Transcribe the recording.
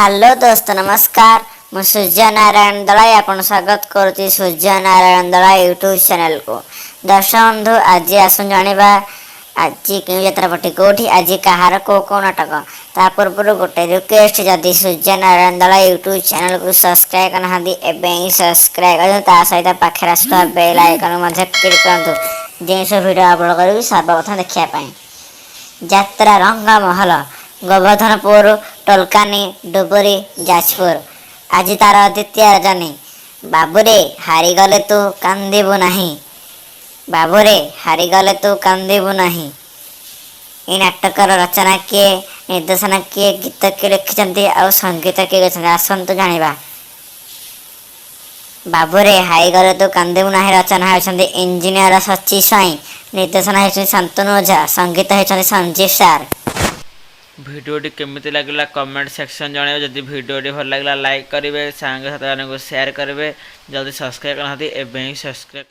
Hello ଦୋସ୍ତ, ନମସ୍କାର। ମୁଁ ସୂର୍ଯ୍ୟ ନାରାୟଣ ଦଳାଇ ଆପଣଙ୍କୁ ସ୍ୱାଗତ କରୁଛି ସୂର୍ଯ୍ୟ ନାରାୟଣ ଦଳାଇ ୟୁଟ୍ୟୁବ୍ ଚ୍ୟାନେଲକୁ। ଦର୍ଶକ ବନ୍ଧୁ, ଆଜି ଆସନ୍ତୁ ଜାଣିବା ଆଜି କେଉଁ ଯାତ୍ରା ପାର୍ଟି, କେଉଁଠି ଆଜି କାହାର କେଉଁ କେଉଁ ନାଟକ। ତା ପୂର୍ବରୁ ଗୋଟେ ରିକ୍ୱେଷ୍ଟ, ଯଦି ସୂର୍ଯ୍ୟ ନାରାୟଣ ଦଳାଇ ୟୁଟ୍ୟୁବ୍ ଚ୍ୟାନେଲକୁ ସବସ୍କ୍ରାଇବ୍ କରିନାହାନ୍ତି, ଏବେ ହିଁ ସବସ୍କ୍ରାଇବ୍ କରନ୍ତୁ। ତା ସହିତ ପାଖରେ ଆସୁଥିବା ବେଲ୍ ଆଇକନ୍ ମଧ୍ୟ କ୍ଲିକ୍ କରନ୍ତୁ, ଯେଉଁ ସବୁ ଭିଡ଼ିଓ ଅପଲୋଡ଼ କରିବି ସର୍ବପ୍ରଥମେ ଦେଖିବା ପାଇଁ। ଯାତ୍ରା ରଙ୍ଗମହଲ, ଗୋବର୍ଦ୍ଧନପୁର, ଟୋଲକାନି, ଡୁବୁରି, ଯାଜପୁର। ଆଜି ତାର ଦ୍ୱିତୀୟ ରଜନୀ। ବାବୁରେ ହାରିଗଲେ ତୁ କାନ୍ଦିବୁ ନାହିଁ, ବାବୁରେ ହାରିଗଲେ ତୁ କାନ୍ଦିବୁ ନାହିଁ। ଏହି ନାଟକର ରଚନା କିଏ, ନିର୍ଦ୍ଦେଶନା କିଏ, ଗୀତ କିଏ ଲେଖିଛନ୍ତି ଆଉ ସଙ୍ଗୀତ କିଏ ଗାଇଛନ୍ତି, ଆସନ୍ତୁ ଜାଣିବା। ବାବୁରେ ହାରିଗଲେ ତୁ କାନ୍ଦିବୁ ନାହିଁ ରଚନା ହେଉଛନ୍ତି ଇଞ୍ଜିନିୟର ସଚି ସ୍ୱାଇଁ, ନିର୍ଦ୍ଦେଶନା ହେଉଛନ୍ତି ଶାନ୍ତନୁ ଓଝା, ସଙ୍ଗୀତ ହେଉଛନ୍ତି ସଞ୍ଜୀବ ସାର୍। ଭିଡ଼ିଓଟି କେମିତି ଲାଗିଲା କମେଣ୍ଟ ସେକ୍ସନ୍ ଜଣାଇବେ। ଯଦି ଭିଡ଼ିଓଟି ଭଲ ଲାଗିଲା, ଲାଇକ୍ କରିବେ, ସାଙ୍ଗସାଥିମାନଙ୍କୁ ସେୟାର କରିବେ। ଯଦି ସବସ୍କ୍ରାଇବ୍ କରିନାହାନ୍ତି, ଏବେ ହିଁ ସବସ୍କ୍ରାଇବ୍।